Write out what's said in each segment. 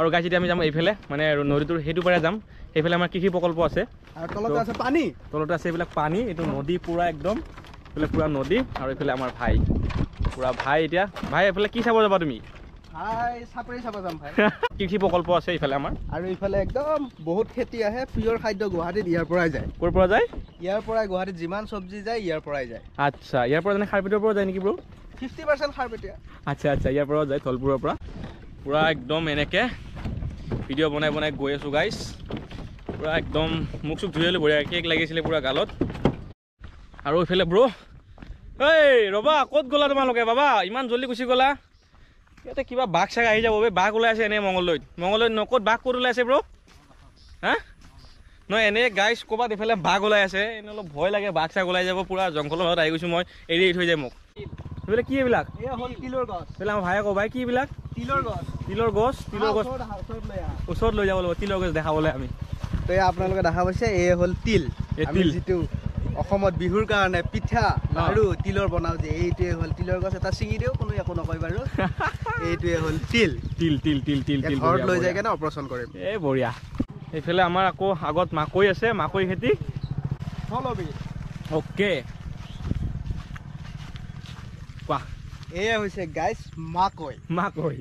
আৰু গাইছ এতিয়া আমি যাম এইফালে, মানে নদীটোৰ সেইটো পাৰে যাম। সেইফালে আমাৰ কৃষি প্ৰকল্প আছে আৰু তলতে আছে পানী, তলতে আছে এইবিলাক পানী। এইটো নদী পুৰা একদম, এইফালে পুৰা নদী। আৰু এইফালে আমাৰ ভাই, পুৰা ভাই। এতিয়া ভাই এইফালে কি চাব যাবা তুমি? ভাই চাপৰি চাব যাম ভাই। কৃষি প্ৰকল্প আছে এইফালে আমাৰ। আৰু এইফালে একদম বহুত খেতি আহে, পিয়ৰ খাদ্য গুৱাহাটীত ইয়াৰ পৰাই যায়। ক'ৰ পৰা যায়? ইয়াৰ পৰাই গুৱাহাটীত যিমান চব্জি যায় ইয়াৰ পৰাই যায়। আচ্ছা, ইয়াৰ পৰা যেনে খাৰপেটীয়াৰ পৰা যায় নেকি ব্ৰ? 50% খাৰপেটীয়া। আচ্ছা আচ্ছা, ইয়াৰ পৰাও যায়, ধলপুৰৰ পৰা। পুৰা একদম এনেকে ভিডিঅ' বনাই বনাই গৈ আছোঁ গাইছ। পুৰা একদম মুখ চুখ ধুই আহিলোঁ, বঢ়িয়া কেক লাগিছিলে পুৰা গালত। আৰু এইফালে ব্ৰ, এই ৰ'বা, ক'ত গ'লা তোমালোকে বাবা? ইমান জল্দি গুচি গ'লা? ইয়াতে কিবা বাঘ চাগ আহি যাব বে, বাঘ ওলাই আছে এনেই মঙলদৈত। মঙলদৈত ন ক'ত বাঘ ক'ত ওলাই আছে ব্ৰ? হা নহয়, এনেই গাইছ ক'ৰবাত এইফালে বাঘ ওলাই আছে, এনেই অলপ ভয় লাগে, বাঘ চাগ ওলাই যাব। পুৰা জংঘলৰ মাজত আহি গৈছোঁ মই, এৰি এৰি থৈ যায় মোক। এইবিলাক কি? এইবিলাক তিলৰ গছ। এইবিলাক আমাৰ ভায়ে কওঁ ভাই, কি এইবিলাক? তিলৰ গছ। তিলৰ গছ, তিলৰ গছ ওচৰত লৈ যাব লাগিব, তিলৰ গছ দেখাবলৈ আমি। তো এই আপোনালোকে দেখা পাইছে, এই হ'ল তিল। আমি যিটো অসমত বিহুৰ কাৰণে পিঠা লাড়ু তিলৰ বনাওঁ যে, এইটোৱে হ'ল তিলৰ গছ। এটা ছিঙি দিওঁ, কোনো একো নকয় বাৰু। এইটোৱে হ'ল তিল। তিল তিল তিল তিল তিল ঘৰত লৈ যায় কেনে অপাৰেশ্যন কৰিম। এই বঢ়িয়া। এইফালে আমাৰ আকৌ আগত মাকৈ আছে, মাকৈ খেতি। অ'কে কোৱা। এয়া হৈছে গাইছ মাকৈ। মাকৈ,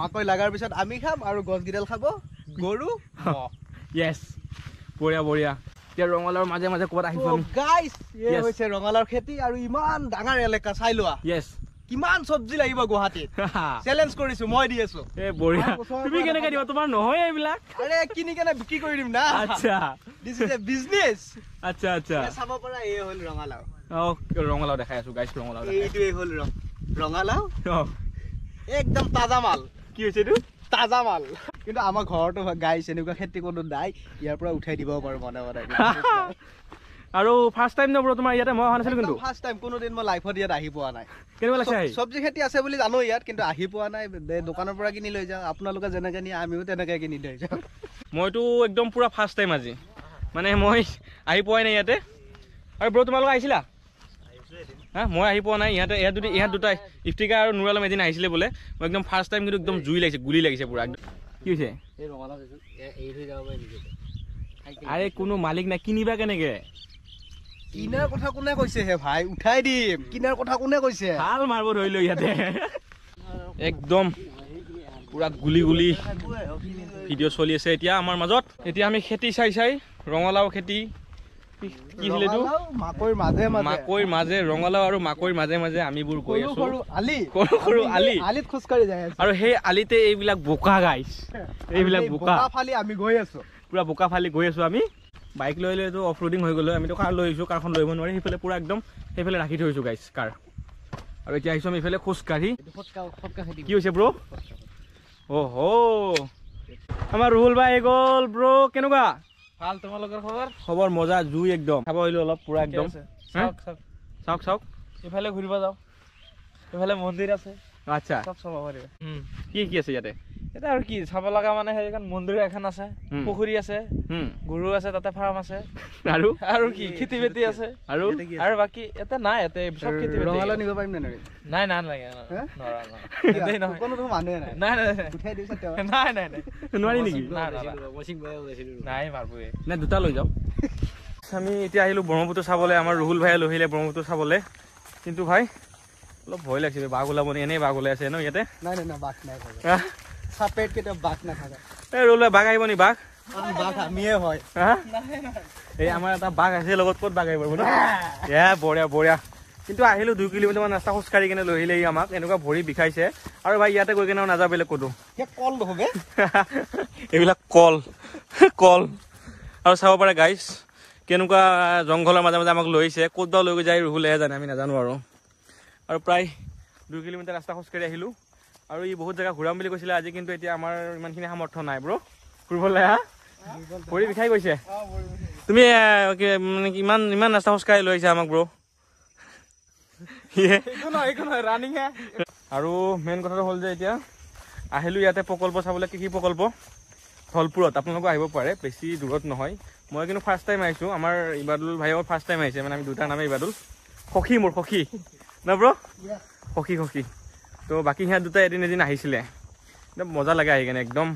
মাকৈ লগাৰ পিছত আমি খাম আৰু গছকেইডাল খাব গৰু। য়েছ, বঢ়িয়া বঢ়িয়া। এতিয়া ৰঙালাওৰ মাজে মাজে ক'ৰবাত আহিছোঁ আমি। গাইছ এই হৈছে ৰঙালাওৰ খেতি। আৰু ইমান ডাঙৰ এলেকা চাই লোৱা। য়েছ, কিমান চব্জি লাগিব গুৱাহাটীত। চেলেঞ্জ কৰিছো মই, দি আছো। এই বঢ়িয়া। তুমি কেনেকে দিবা? তোমাৰ নহয় এইবিলাক। আৰে কিনি কেনে বিক্ৰী কৰি দিম না। আচ্ছা, this is a business. আচ্ছা আচ্ছা, চাব পৰা এই হ'ল ৰঙালাও। অ ৰঙালাও দেখাই আছো গাইছ, ৰঙালাও। এইটোৱে হ'ল ৰঙালাও, একদম তাজা মাল। কি হৈছে এইটো? তাজা মাল। কিন্তু আমাৰ ঘৰতো গাইছ এনেকুৱা খেতি কোনো নাই, ইয়াৰ পৰা উঠাই দিব পাৰো মনে মনে। আৰু ফাৰ্ষ্ট টাইম ন ব্ৰ তোমাৰ ইয়াতে? মই অহা নাছিলো কিন্তু। ফাৰ্ষ্ট টাইম, কোনোদিন মই লাইফত ইয়াত আহি পোৱা নাই। কেনেকুৱা লাগিছে আহি? চব্জি খেতি আছে বুলি জানো ইয়াত, কিন্তু আহি পোৱা নাই। দোকানৰ পৰা কিনি লৈ যাওঁ, আপোনালোকে যেনেকে নিয়ে আমিও তেনেকে কিনি লৈ যাওঁ। মইতো একদম পুৰা ফাৰ্ষ্ট টাইম আজি, মানে মই আহি পোৱাই নাই ইয়াতে। আৰু ব্ৰ তোমালোক আহিছিলা? হা, মই আহি পোৱা নাই ইয়াতে। ইয়াত যদি ইহঁত দুটাই ইফতিকা আৰু নুৰ আলম এদিন আহিছিলে বোলে। মই একদম ফাৰ্ষ্ট টাইম, কিন্তু একদম জুই লাগিছে, গুলি লাগিছে পুৰা একদম। কি হৈছে? আৰে কোনো মালিক নাই, কিনিবা কেনেকে? কিনাৰ কথা কোনে কৈছে হে ভাই? উঠাই দিম। কিনাৰ কথা কোনে কৈছে? ভাল মাৰিব ধৰিলো ইয়াতে। একদম পুৰা গুলি গুলি ভিডিঅ' চলি আছে এতিয়া আমাৰ মাজত। এতিয়া আমি খেতি চাই চাই, ৰঙালাও খেতি কি আছিল এইটো? মাকৈৰ মাজে মাজে, মাকৈৰ মাজে, ৰঙালাও আৰু মাকৈৰ মাজে মাজে আমিবোৰ গৈ আছো। সৰু আলি, সৰু সৰু আলি, আলিত খোজকাঢ়ি যাই আছো। আৰু সেই আলিতে এইবিলাক বোকা গাইছ, এইবিলাক বোকা ফালি আমি গৈ আছো, পুৰা বোকা ফালি গৈ আছো আমি। বাইক লৈ লৈ এইটো অফ ৰোডিং হৈ গ'লো। আমিতো কাৰ লৈ আহিছোঁ, কাৰখন লৈ আহিব নোৱাৰি। সেইফালে পুৰা একদম সেইফালে ৰাখি থৈছোঁ গাইছ কাৰ। আৰু এতিয়া আহিছোঁ আমি এইফালে খোজকাঢ়ি। কি হৈছে ব্ৰ? অহ, আমাৰ ৰুহুল ভাই আহি গ'ল। ব্ৰ কেনেকুৱা? ভাল, তোমালোকৰ খবৰ? খবৰ মজা, জুই একদম। খাব আহিলো অলপ পুৰা একদম। চাওক চাওক, ইফালে ঘূৰিব যাওঁ, ইফালে মন্দিৰ আছে। আচ্ছা, চব চাব পাৰিবা। কি কি আছে ইয়াতে? ইয়াতে আৰু কি চাব লগা মানে সেইখন মন্দিৰ এখন আছে, পুখুৰী আছে, গৰু আছে, তাতে ফাৰ্ম আছে, আৰু আৰু কি খেতি বাতি আছে, আৰু আৰু বাকী ইয়াতে নাই। ইয়াতে চব খেতি বাতি। ৰঙালাও নিব পাৰিম নে নাই? নাই নাই নালাগে, নোৱাৰা নহয়, কোনো মানুহে নাই। নাই নাই উঠাই দিছে তেওঁ। নাই নাই নাই, নোৱাৰি নেকি? নাই মাৰবই নাই, দুটা লৈ যাওঁ। আমি এতিয়া আহিলোঁ ব্ৰহ্মপুত্ৰ চাবলৈ। আমাৰ ৰুহুল ভাইয়ে লৈ আহিলে ব্ৰহ্মপুত্ৰ চাবলৈ। কিন্তু ভাই অলপ ভয় লাগিছে, বাঘ ওলাব নি? এনেই বাঘ ওলাই আছে ন ইয়াতে? নাই নাই নাই, বাঘ নাই। সাপেট কেতিয়াও বাঘ নাথাকে। এই ৰুহুল ভাই, বাঘ আহিব নি? বাঘ বাঘ আমিয়ে হয়। এই আমাৰ এটা বাঘ আছে লগত, ক'ত বাঘ আহিব ন? এ বঢ়িয়া বঢ়িয়া। কিন্তু আহিলোঁ 2 কিলোমিটাৰমান ৰাস্তা খোজকাঢ়ি কেনে লৈ আহিলে আমাক। এনেকুৱা ভৰি বিষাইছে। আৰু ভাই ইয়াতে গৈ কেনে নাযাওঁ বেলেগ ক'তো। কল নহ'ব এইবিলাক, কল কল। আৰু চাব পাৰে গাইছ কেনেকুৱা জংঘলৰ মাজে মাজে আমাক লৈ আহিছে। ক'ত বা লৈ যায় ৰুহুলেহে জানে, আমি নাজানো আৰু। আৰু প্ৰায় 2 কিলোমিটাৰ ৰাস্তা খোজকাঢ়ি আহিলোঁ। আৰু ই বহুত জেগা ঘূৰাম বুলি কৈছিলে আজি, কিন্তু এতিয়া আমাৰ ইমানখিনি সামৰ্থ্য নাই ব্ৰ ঘূৰিবলৈ। হা, ভৰি বিষাই গৈছে। তুমি মানে ইমান ইমান ৰাস্তা খোজকাঢ়ি লৈ আহিছা আমাক ব্ৰ। আৰু মেইন কথাটো হ'ল যে এতিয়া আহিলোঁ ইয়াতে প্ৰকল্প চাবলৈ, কৃষি প্ৰকল্প ধলপুৰত। আপোনালোকো আহিব পাৰে, বেছি দূৰত নহয়। মই কিন্তু ফাৰ্ষ্ট টাইম আহিছোঁ। আমাৰ ইবাদুল ভাইও ফাৰ্ষ্ট টাইম আহিছে, মানে আমি দুটাৰ নামে ইবাদুল। সখী, মোৰ সখী ন ব্ৰ? সখী সখী। তো বাকী সিহঁত দুটাই এদিন এদিন আহিছিলে। একদম মজা লাগে আহি কেনে, একদম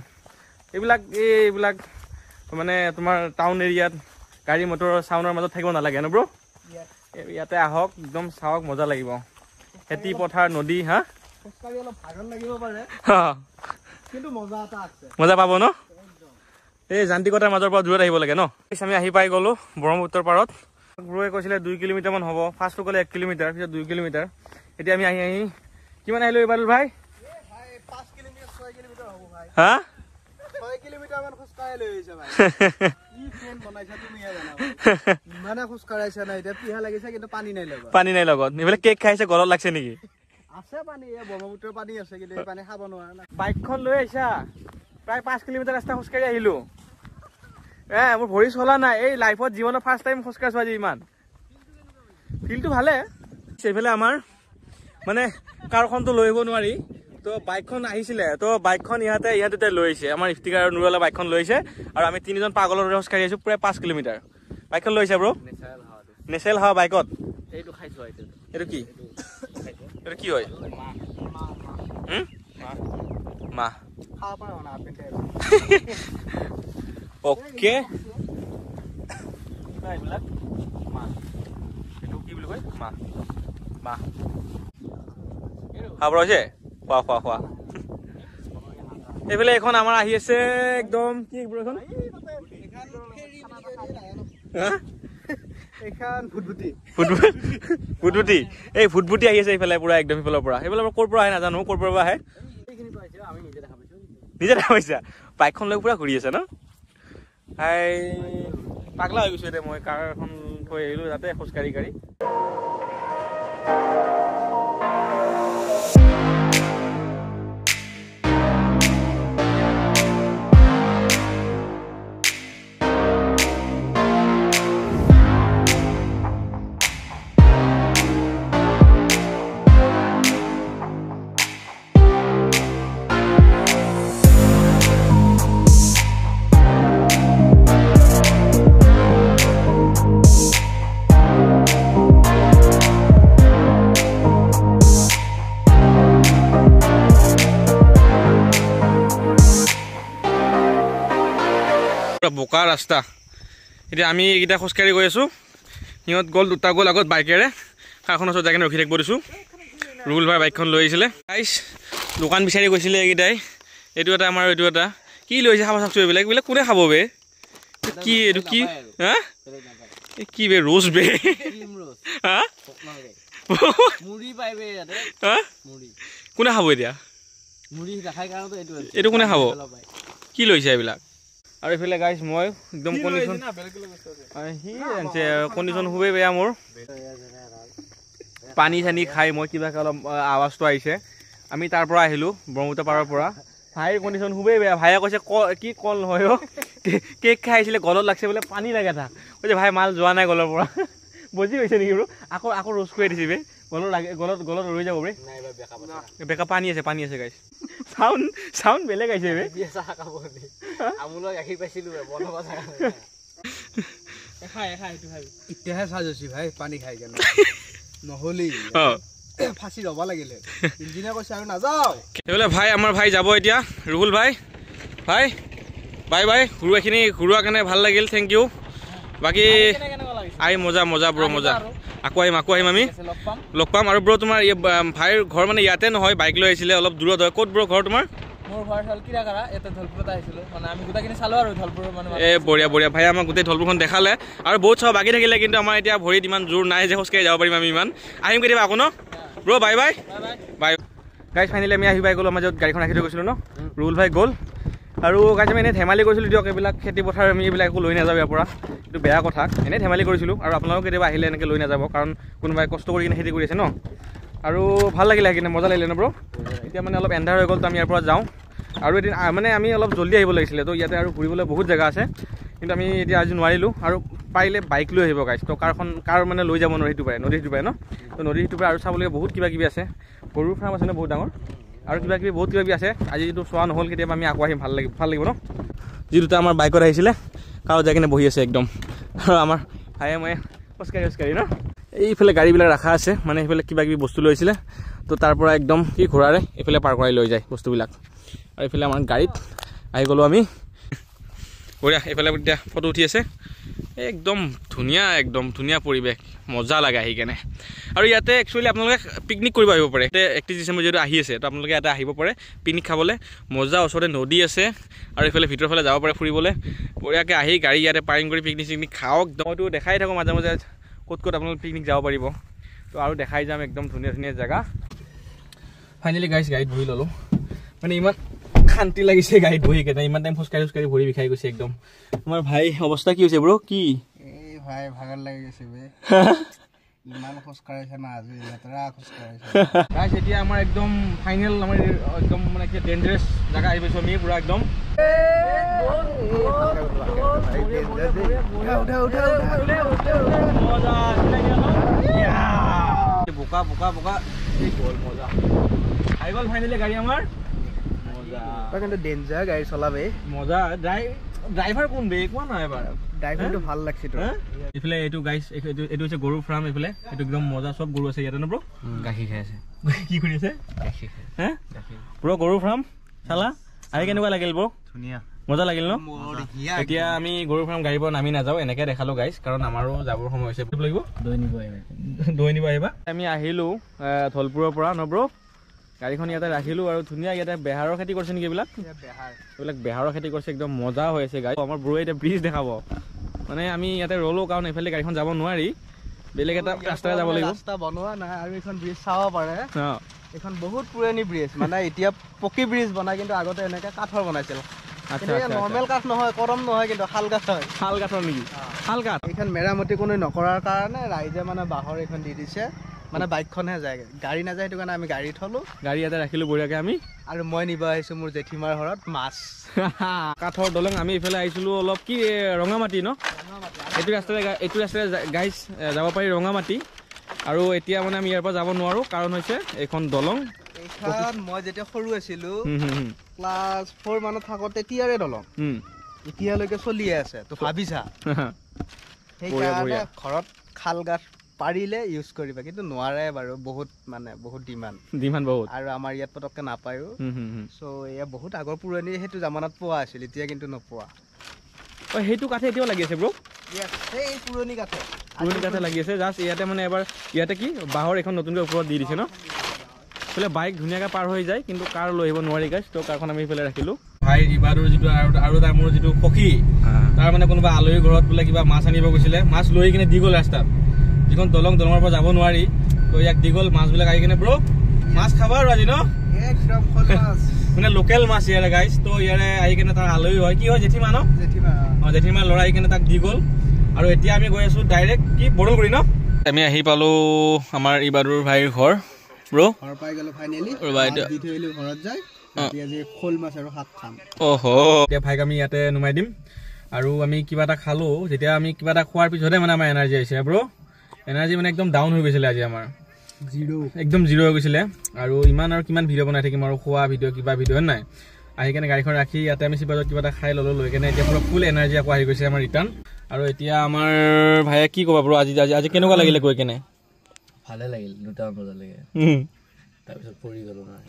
এইবিলাক এইবিলাক মানে তোমাৰ টাউন এৰিয়াত গাড়ী মটৰৰ চাউণ্ডৰ মাজত থাকিব নালাগে ন ব্ৰ'? ইয়াতে আহক, একদম চাওক, মজা লাগিব। খেতি পথাৰ, নদী। হা, মজা পাব ন? এই যান্ত্ৰিকতাৰ মাজৰ পৰা দূৰত আহিব লাগে ন। আমি আহি পাই গ'লো ব্ৰহ্মপুত্ৰৰ পাৰত। ব্ৰয়ে কৈছিলে 2 কিলোমিটাৰমান হ'ব, ফাৰ্ষ্টটো ক'লে 1 কিলোমিটাৰ, পিছত 2 কিলোমিটাৰ। এতিয়া আমি আহি আহি কিমান আহিলো এইবাৰ ভাই? হা, পানী নাই লগত। এইবিলাক কেক খাইছে, গলত লাগছে নেকি? বাইকখন লৈ আহিছা, প্ৰায় 5 কিলোমিটাৰ ৰাস্তা খোজকাঢ়ি আহিলো। মোৰ ভৰি চলা নাই। এই লাইফত জীৱনৰ ফাৰ্ষ্ট টাইম খোজকাঢ়িছো আজি ইমান। ফিলটো ভালে। সেইফালে আমাৰ মানে কাৰখনটো লৈ আহিব নোৱাৰি, তো বাইকখন আহিছিলে, তো বাইকখন ইয়াতে লৈ আহিছে। আমাৰ ইফতিকাৰ আৰু নুৰালা বাইকখন লৈ আহিছে, আৰু আমি তিনিজন পাগলৰ দৰে খোজকাঢ়ি আহিছো প্ৰায় 5 কিলোমিটাৰ। বাইকখন লৈ আহিছে ব্ৰ', নেচাৰেল হাৱা বাইকত। এইটো কি? এইটো কি হয়? মাহ। অ'কে, এইবিলাক মাহ। এইটো কি বুলি কয়? মাহ। মাহ খাব হৈছে। খোৱা খোৱা খোৱা। এইফালে এইখন আমাৰ আহি আছে একদম কি এইখন? ভুটভুটি। এই ভুটভুটি আহি আছে এইফালে পুৰা একদম সিফালৰ পৰা। সেইফালৰ পৰা ক'ৰ পৰা আহে নাজানো, ক'ৰ পৰা আহে নিজে দেখা পাইছা। বাইকখন লৈ পুৰা ঘূৰি আছে ন? হাই, পাগলা হৈ গৈছো এতিয়া মই। কাৰখন থৈ আহিলো তাতে খোজকাঢ়ি কাঢ়ি। বোকা ৰাস্তা। এতিয়া আমি এইকেইটা খোজকাঢ়ি গৈ আছোঁ, সিহঁত গ'ল, দুটা গ'ল আগত বাইকেৰে। কাৰখনৰ ওচৰত যাই কিনে ৰখি থাকিব দিছোঁ। ৰুবুল ভাই বাইকখন লৈ আহিছিলে। গাইছ, দোকান বিচাৰি গৈছিলে এইকেইটাই। এইটো এটা আমাৰ, এইটো এটা কি লৈ আহিছে খাব চাওকচোন। এইবিলাক এইবিলাক কোনে খাব বে? কি এইটো কি? হা, কি বে? ৰোজ বে? হা, কোনে খাব এতিয়া? এইটো কোনে খাব? কি লৈছে এইবিলাক? আৰু এইফালে গাইছ মই একদম কণ্ডিশ্যন, সি আনিছে কণ্ডিশ্যন খুবেই বেয়া মোৰ। পানী চানী খাই মই কিবাকৈ অলপ আৱাজটো আহিছে। আমি তাৰ পৰা আহিলোঁ ব্ৰহ্মপুত্ৰ পাৰৰ পৰা। ভাইৰ কণ্ডিশ্যন খুবেই বেয়া। ভায়ে কৈছে কি কল নহয় অ', কেক খাই আহিছিলে, গলত লাগছে বোলে, পানী লাগে তাক। কৈছে ভাই মাল যোৱা নাই গলৰ পৰা। বজি হৈছে নেকি ব্ৰ'? আকৌ আকৌ ৰোজ খুৱাই দিছে বে। গলত লাগে, গলত গলত ৰৈ যাব বে। বেকা পানী আছে, পানী আছে গাইছ। চাউণ্ড চাউণ্ড বেলেগ আহিছে বে। এতিয়াহে চাৰ্জ হৈছে ভাই, পানী খাই কেনে নহ'লেই ফাঁচি ৰ'ব লাগিলে। ইঞ্জিনিয়াৰ কৈছে আৰু নাযাওঁ। সেইবোলে ভাই, আমাৰ ভাই যাব এতিয়া। ৰুবুল ভাই, ভাই বাই বাই। ঘূৰোৱাখিনি ঘূৰোৱাৰ কাৰণে ভাল লাগিল, thank U. বাকী আহি মজা মজা ব্ৰ', মজা। আকৌ আহিম, আকৌ আহিম আমি, লগ পাম। আৰু ব্ৰ' তোমাৰ ভাইৰ ঘৰ মানে ইয়াতে নহয়, বাইক লৈ আহিছিলে, অলপ দূৰত হয়। ক'ত ব্ৰ' ঘৰ তোমাৰ? মোৰ ঘৰ হ'ল কিৰাগাৰা, ইয়াতে ধলপুৰত আহিছিলোঁ। মানে আমি গোটেইখিনি চালোঁ আৰু ধলপুৰৰ মানে। এই বঢ়িয়া বঢ়িয়া ভাই, আমাক গোটেই ধলপুৰখন দেখালে। আৰু বহুত চাব বাকী থাকিলে, কিন্তু আমাৰ এতিয়া ভৰিত ইমান জোৰ নাই যে খোজকাঢ়ি যাব পাৰিম আমি ইমান। আহিম কেতিয়াবা আকৌ ন bro'? Bye bye bye guys. Finally আমি আহি পাই গ'লোঁ আমাৰ য'ত গাড়ীখন ৰাখি থৈ গৈছিলোঁ ন। ৰুবুল ভাই গ'ল। আৰু গাইজ আমি এনেই ধেমালি কৰিছিলোঁ দিয়ক, এইবিলাক খেতি পথাৰ আমি এইবিলাক একো লৈ নাযাওঁ ইয়াৰ পৰা, এইটো বেয়া কথা। এনেই ধেমালি কৰিছিলোঁ। আৰু আপোনালোক কেতিয়াবা আহিলে এনেকৈ লৈ নাযাব, কাৰণ কোনোবাই কষ্ট কৰি কিনে খেতি কৰি আছে ন। আৰু ভাল লাগিলে কিনে, মজা লাগিলে ন ব্ৰ'? এতিয়া মানে অলপ এন্ধাৰ হৈ গ'ল, তো আমি ইয়াৰ পৰা যাওঁ। আৰু এদিন মানে আমি অলপ জল্দি আহিব লাগিছিলে, তো ইয়াতে আৰু ঘূৰিবলৈ বহুত জেগা আছে, কিন্তু আমি এতিয়া আজি নোৱাৰিলোঁ। আৰু পাৰিলে বাইক লৈ আহিব গাইজ, তো কাৰখন কাৰ মানে লৈ যাব নোৱাৰে, সেইটো পাৰে নদীৰ সিটো পাৰে ন। তো নদীৰ সিটো পাৰে আৰু চাবলগীয়া বহুত কিবা কিবি আছে। গৰুৰ ফাৰ্ম আছে ন বহুত ডাঙৰ, আৰু কিবা কিবি বহুত কিবা কিবি আছে। আজি যিটো চোৱা নহ'ল, কেতিয়াবা আমি আকৌ আহিম, ভাল লাগিব, ভাল লাগিব ন। যি দুটা আমাৰ বাইকত আহিছিলে, কাৰত যাই কিনে বহি আছে একদম। আৰু আমাৰ ভায়ে মই খোজকাঢ়ি খোজকাঢ়ি ন। এইফালে গাড়ীবিলাক ৰখা আছে, মানে সেইফালে কিবা কিবি বস্তু লৈছিলে, তো তাৰ পৰা একদম কি ঘোঁৰাৰে এইফালে পাৰ কৰাই লৈ যায় বস্তুবিলাক। আৰু এইফালে আমাৰ গাড়ীত আহি গ'লোঁ আমি। বঢ়িয়া। এইফালে এতিয়া ফটো উঠি আছে, একদম ধুনীয়া, একদম ধুনীয়া পৰিৱেশ, মজা লাগে আহি কেনে। আৰু ইয়াতে একচুৱেলি আপোনালোকে পিকনিক কৰিব আহিব পাৰে। ইয়াতে 31 ডিচেম্বৰ যিহেতু আহি আছে, তো আপোনালোকে ইয়াতে আহিব পাৰে পিকনিক খাবলৈ, মজা। ওচৰতে নদী আছে আৰু এইফালে ভিতৰৰ ফালে যাব পাৰে ফুৰিবলৈ। বঢ়িয়াকৈ আহি গাড়ী ইয়াতে পাৰ্কিং কৰি পিকনিক চিকনিক খাওক। মইতো দেখাই থাকোঁ মাজে মাজে ক'ত ক'ত আপোনালোকে পিকনিক যাব পাৰিব, তো আৰু দেখাই যাম একদম ধুনীয়া ধুনীয়া জেগা। ফাইনেলি গাইজ গাড়ীত বহি ল'লোঁ, মানে ইমান শান্তি লাগিছে গাড়ীত বহি কেনে। ইমান টাইম খোজকাঢ়ি খোজকাঢ়ি ভৰি বিষাই গৈছে একদম। তোমাৰ ভাই অৱস্থা কি হৈছে ব্ৰ? কি এই ভাই ভাগৰ লাগি গৈছে বে, ইমান খোজকাঢ়িছে না আজি, লেতেৰা খোজকাঢ়িছে। গাইজ এতিয়া আমাৰ একদম ফাইনেল, আমাৰ একদম মানে কি ডেঞ্জাৰাছ জেগা আহি পাইছোঁ আমি পুৰা একদম। বোকা বোকা বোকা গ'ল, মজা আহি গ'ল ফাইনেলি গাড়ী আমাৰ। তই কিন্তু ডেঞ্জাৰ গাড়ী চলাবে, মজা। ড্ৰাইভাৰ কোন বে কোৱা নাই এবাৰ? ড্ৰাইভাৰটো ভাল লাগছে তোৰ। এইফালে এইটো গাইজ, এইটো হৈছে গৰু ফাৰ্ম। এইফালে এইটো একদম মজা, চব গৰু আছে ইয়াতে ন ব্ৰ? গাখীৰ খাই আছে। কি কৰি আছে? গাখীৰ খাই। হে ব্ৰ, গৰু ফাৰ্ম চালা আহি কেনেকুৱা লাগিল ব্ৰ? ধুনীয়া, মজা লাগিল ন? এতিয়া আমি গৰু ফাৰ্ম গাড়ীৰ পৰা নামি নাযাওঁ, এনেকৈ দেখালোঁ গাইজ, কাৰণ আমাৰো যাবৰ সময় হৈছে। লাগিব দৈ নিব আহিবা, দৈ নিব আহিবা। আমি আহিলোঁ ধলপুৰৰ পৰা ন ব্ৰ? গাড়ীখন ইয়াতে ৰাখিলোঁ আৰু ধুনীয়া ইয়াতে বেহাৰৰ খেতি কৰিছে নেকি এইবিলাক? এইবিলাক বেহাৰৰ খেতি কৰিছে, একদম মজা হৈ আছে গাড়ী। আমাৰ ব্ৰয়ে এতিয়া ব্ৰিজ দেখাব, মানে আমি ইয়াতে ৰ'লোঁ কাৰণ এইফালে গাড়ীখন যাব নোৱাৰি, বেলেগ এটা ৰাস্তাৰে যাব লাগিব। ৰাস্তা বনোৱা নাই আৰু এইখন ব্ৰিজ চাব পাৰে। এইখন বহুত পুৰণি ব্ৰিজ, মানে এতিয়া পকী ব্ৰিজ বনাই, কিন্তু আগতে এনেকৈ কাঠৰ বনাইছিল। নৰ্মেল কাঠ নহয়, কৰম নহয়, কিন্তু শাল কাঠ হয়। শাল কাঠৰ নেকি? শাল কাঠ। এইখন মেৰামতি কোনো নকৰাৰ কাৰণে ৰাইজে মানে বাঁহৰ এইখন দি দিছে, মানে বাইকখনহে যায়, গাড়ী নাযায়। সেইটো কাৰণে আমি গাড়ী থলো, গাড়ী ইয়াতে ৰাখিলোঁ বঢ়িয়াকৈ আমি। আৰু মই নিব আহিছোঁ মোৰ জেঠীমাৰ ঘৰত মাছ। কাঠৰ দলং। আমি এইফালে আহিছিলোঁ অলপ কি ৰঙামাটি ন? এইটো ৰাস্তাৰে, এইটো ৰাস্তাৰে গাইজ যাব পাৰি ৰঙামাটি। আৰু এতিয়া মানে আমি ইয়াৰ পৰা যাব নোৱাৰোঁ, কাৰণ হৈছে এইখন দলং। এইখন মই যেতিয়া সৰু আছিলোঁ, ক্লাছ 4 মানত থাকোঁ তেতিয়াৰে দলং, এতিয়ালৈকে চলিয়ে আছে। তো ভাবিছা, সেইকাৰণে ঘৰত খাল গাঁত পাৰিলে ইউজ কৰিবা, কিন্তু নোৱাৰে বাৰু, বহুত মানে বহুত ডিমাণ্ড, ডিমাণ্ড বহুত। আৰু আমাৰ ইয়াত পটককৈ নাপায়ো। চ' এয়া বহুত আগৰ পুৰণি, সেইটো জামানাত পোৱা আছিল, এতিয়া কিন্তু নোপোৱা। অ' সেইটো কাঠে এতিয়াও লাগি আছে ব্ৰ? সেই পুৰণি কাঠে, পুৰণি কাঠে লাগি আছে। জাষ্ট ইয়াতে মানে এবাৰ ইয়াতে কি বাঁহৰ এইখন নতুনকৈ ওপৰত দি দিছে ন? এইফালে বাইক ধুনীয়াকৈ পাৰ হৈ যায়, কিন্তু কাৰ লৈ আহিব নোৱাৰি গাইজ, তো কাৰখন আমি এইফালে ৰাখিলোঁ। ভাই ইবাদুৰ যিটো আৰু তাৰ মোৰ যিটো সখী, তাৰ মানে কোনোবা আলহীৰ ঘৰত বোলে কিবা মাছ আনিব গৈছিলে, মাছ লৈ কিনে দি গ'ল ৰাস্তাত, যিখন দলং, দলঙৰ পৰা যাব নোৱাৰি, তো ইয়াক দি গ'ল মাছবিলাক আহি কিনে। ব্ৰ মাছ খাবা আৰু আজি ন? একদম মানে লোকেল মাছ ইয়াৰে গাইজ। তো ইয়াৰে আহি কিনে তাৰ আলহী হয়, কি হয় জেঠীমা ন? অঁ জেঠীমা ল'ৰা আহি কিনে তাক দি গ'ল। আৰু এতিয়া আমি গৈ আছোঁ ডাইৰেক্ট কি বৰলগুৰি ন? আমি আহি পালোঁ আমাৰ ইবাদুৰ ভাইৰ ঘৰ। ব্ৰ ঘৰ পাই গ'লো ফাইনেলি, দি থৈ আহিলোঁ ঘৰত যাই। আজি শ'ল মাছ আৰু শাক খাম। অহ এতিয়া ভাইক আমি ইয়াতে নুমাই দিম। আৰু আমি কিবা এটা খালোঁ, যেতিয়া আমি কিবা এটা খোৱাৰ পিছতহে মানে আমাৰ এনাৰ্জি আহিছে ব্ৰ। এনাৰ্জি মানে একদম ডাউন হৈ গৈছিলে আজি আমাৰ, জিৰ', একদম জিৰ' হৈ গৈছিলে। আৰু ইমান আৰু কিমান ভিডিঅ' বনাই থাকিম আৰু খোৱা ভিডিঅ' কিবা ভিডিঅ' নাই। আহি কেনে গাড়ীখন ৰাখি ইয়াতে আমি শিৱসাগৰত কিবা এটা খাই ল'লোঁ, লৈ কেনে এতিয়া পুৰা ফুল এনাৰ্জি আকৌ আহি গৈছে আমাৰ ৰিটাৰ্ণ। আৰু এতিয়া আমাৰ ভাইয়ে কি ক'বা ব্ৰ, আজি আজি আজি কেনেকুৱা লাগিলে গৈ কেনে? ভালে লাগিল, 2টামান বজালৈকে, তাৰপিছত পৰি গ'লো নহয়,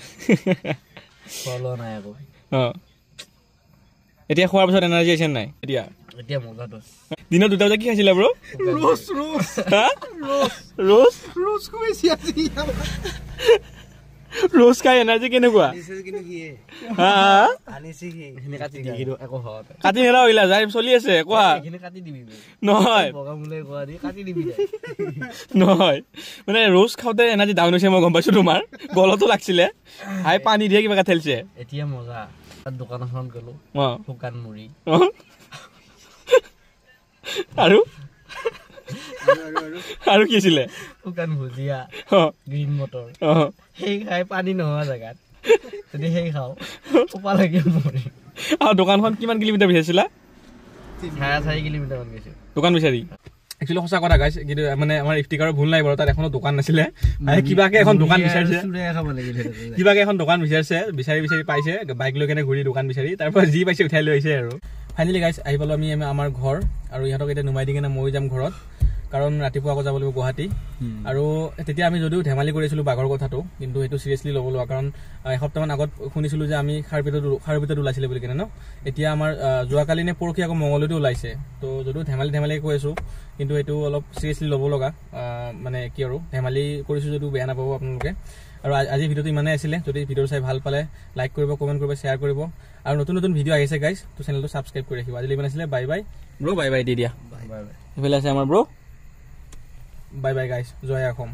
খোৱা লোৱা নাই আকৌ। অঁ এতিয়া খোৱাৰ পিছত এনাৰ্জি আহিছে নাই? এতিয়া এতিয়া মজাটো। দিনত 2টা বজাত কি খাইছিলা ব্ৰ? ৰোজ ৰোজ ৰোজ ৰোজ খুৱাইছি আজি। ৰোজ খাই এনাৰ্জি কেনেকুৱা? কাটি নেৰা যাই চলি আছে কোৱা নহয় নহয়, মানে ৰোজ খাওঁতে এনাৰ্জি ডাউন হৈছে, মই গম পাইছো। তোমাৰ গলতো লাগছিলে, হাই পানী দিয়ে কিবা ঠেলিছে। এতিয়া মজা। দোকান এখনত গলো, শুকান মুড়ি আৰু আৰু কি আছিলে, শুকান ভুজিয়া, গ্ৰীণ মটৰ, সেই খাই পানী নোহোৱা জেগাত যদি সেই খাওঁ সোপা লাগিল মৰি। আৰু দোকানখন কিমান কিলোমিটাৰ বিচাৰিছিলা? 4.5 কিলোমিটাৰ মান গৈছো দোকান বিচাৰি। একচুৱেলি সঁচা কথা গাইছ, কিন্তু মানে আমাৰ ইফতিকাৰৰ ভুল নাই বাৰু, তাত এখনো দোকান নাছিলে। কিবাকে এখন দোকান বিচাৰিছে, কিবাকে এখন দোকান বিচাৰিছে, বিচাৰি বিচাৰি পাইছে, বাইক লৈ কেনে ঘূৰি দোকান বিচাৰি, তাৰ পৰা যি পাইছে উঠাই লৈ আহিছে। আৰু ফাইনেলি গাইছ আহি পালোঁ আমি আমাৰ ঘৰ, আৰু ইহঁতক এতিয়া নুমাই দি কেনে ময়ো যাম ঘৰত। কাৰণ ৰাতিপুৱা আকৌ যাব লাগিব গুৱাহাটী। আৰু তেতিয়া আমি যদিও ধেমালি কৰিছিলোঁ বাঘৰ কথাটো, কিন্তু সেইটো চিৰিয়াছলি ল'ব লগা, কাৰণ এসপ্তাহমান আগত শুনিছিলোঁ যে আমি খাৰুপেটত ওলাইছিলে বুলি কেনে ন। এতিয়া আমাৰ যোৱাকালি নে পৰহি আকৌ মঙলদৈতো ওলাইছে। তো যদিও ধেমালি ধেমালি কৈ আছোঁ, কিন্তু এইটো অলপ চিৰিয়াছলি ল'ব লগা, মানে কি আৰু ধেমালি কৰিছোঁ যদিও বেয়া নাপাব আপোনালোকে। আৰু আজি ভিডিঅ'টো ইমানেই আছিলে। যদি ভিডিঅ'টো চাই ভাল পালে লাইক কৰিব, কমেণ্ট কৰিব, শ্বেয়াৰ কৰিব। আৰু নতুন নতুন ভিডিঅ' আহিছে গাইজ, তো চেনেলটো ছাবস্ক্ৰাইব কৰি ৰাখিব। আজিলৈ ইমান আছিলে, bye bye bro', bye by the দিয়া। এইফালে আছে আমাৰ ব্ৰ', বাই বাই গাইজ, জয় অসম।